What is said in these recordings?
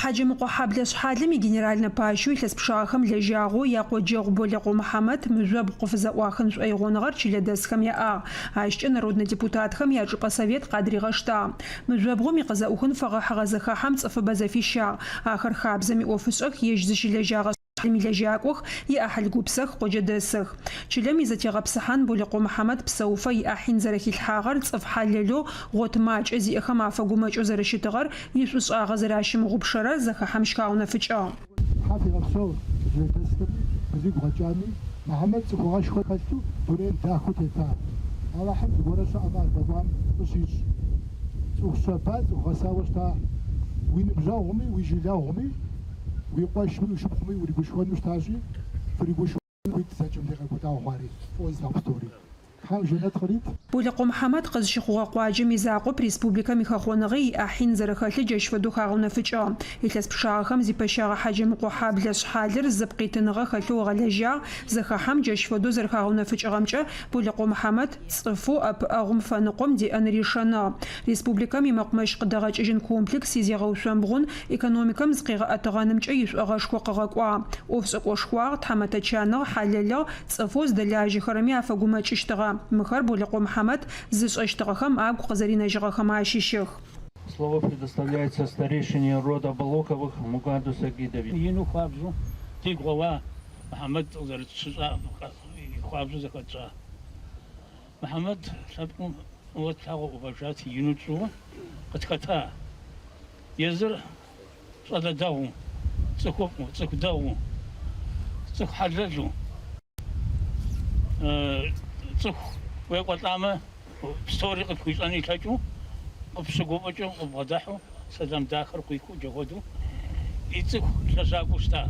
Хьаджэмыкъохьэблэ шъхьалым игенеральнэ пащэу илъэс пчъагъэхэм лэжьагъэу якъоджэгъу Болэкъо Мыхьамэт мыжъобгъу къыфызэӏуахын шӏоигъоныгъэр чылэдэсхэм яӏагъ. Ащкӏэ народнэ депутатхэм ячӏыпӏэ совет къадыригъэштагъ. Мыжъобгъум икъызэӏухын фэгъэхьыгъэ зэхахьэм цӏыфыбэ зэфищагъ. Ахэр хабзэм иӏофышӏэх, ежь зыщылэжьагъэ шъхьалым илэжьакӏох, иӏахьыл гупсэх, къоджэдэсых. Чылэм изэтегъэпсыхьан Болэкъо Мыхьамэт псэуфэ иӏахь ин зэрэхилъхьагъэр, цӏыф хьалэлэу, гъот макӏэ зиӏэхэм афэгумэкӏэу зэрэщытыгъэр, ишӏушӏагъэ зэращымыгъупшэрэр зэхахьэм щыхагъэунэфыкӏыгъ. Тхьэ фигъэпсэу чылэдэсхэми, зигу къэкӏами, Мыхьамэт цӏыхугъэшхо хэлъу дунейм дахэу тета. Алахьым зыгорэ щыӏэмэ ар здэкӏуам фӏы щищӏ. Цӏыху щэба, цӏыху гъэсауэ щыта. Уи ныбжьэгъуми, уи жылэгъуми, уи къуэшми, уи шыпхъуми уригушхуэну щытащи, фригушхуэну хуит зэкӏэм дей къекӏуэлӏауэ хъуари, фӏыуэ зылъагъу псори. Тхьэм жэнэт кърит. Болэкъо Мыхьамэт къызщыхъугъэ къуаджэм изакъоп республикэм ихэхъоныгъи иӏахь ин зэрэхэлъыр джащ фэдэу хагъэунэфыкӏыгъ. Илъэс пчъагъэхэм зипэщэгъэ Хьаджэмыкъо хьэблэ шъхьалыр зыпкъитыныгъэ хэлъэу ыгъэлэжьагъ, зэхахьэм джащ фэдэу зэрэхагъэунэфыкӏыгъэмкӏэ, Болэкъо Мыхьамэт цӏыфэу ӏэпыӏэгъум фэныкъом деӏэныр ишэныгъ. Республикэм имэкъумэщ къыдэгъэкӏыжьын комплекс изегъэушъомбгъун, экономикэм зыкъегъэӏэтыгъэнымкӏэ ишӏогъэшхо къыгъэкӏуагъ. ӏофшӏэкӏошхуагъ, тхьамэтэ чаныгъ, хьалэлыгъ, цӏыфэу зыдэлажьэхэрэми афэгумэкӏыщтыгъэ. Мыхэр Болэкъо Мыхьамэт зышӏэщтыгъэхэм агу къызэринэжьыгъэхэм ащыщых. Слово предоставляется старейшине рода Болоковых Мугаду Сагидовичу. Ину хуабжьу дигу къоуа Мыхьэмэт къызэрытщыщӏар хуабжьу зэхэтщӏа. Мыхьэмэт лъэпкъым фӏыуэ тлъагъуу къыхэкӏат, ину тщӏыуэ къытхэта. Езыр щӏалэ дэгъуу, цӏыхуфӏу, цӏыху дэгъуу, цӏыху хьэлэлу, цӏыху уекӏуэлӏамэ, псори къыпхуищӏэн илъэкӏыу, къыпщыгуфӏыкӏыу, къыбгъэдыхьэу, сэлам дахэр къуихыу джэхуэдэу и цӏыху лэжьакӏуэу щыта.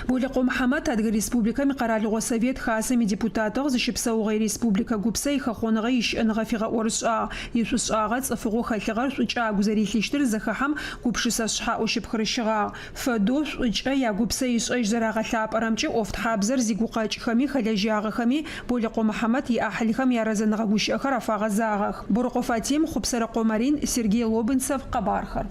Болэкъо Мыхьамэт Адыгэ Республикэм и Къэралыгъо Совет, Хасэм идепутатыгъ, зыщыпсэугъэ иреспубликэ гупсэ ихэхъоныгъэ ищыӏэныгъэ фигъэӏорышӏагъ. Ишӏушӏагъэ, цӏыфыгъэу хэлъыгъэр шӏукӏэ агу зэрилъыщтыр зэхахьэм гупшысэ шъхьаӏэу щыпхырыщыгъагъ. Фэдэу шӏукӏэ ягупсэ ишӏэжь зэрагъэлъапӏэрэмкӏи ӏофтхьабзэр зигукъэкӏхэми хэлэжьагъэхэми Болэкъо Мыхьамэт иӏахьылхэм ярэзэныгъэ гущыӏэхэр афагъэзагъэх. Борэкъо Фатим, Хъупсэрэкъо Марин, Сергей Лобынцев, Къэбархэр.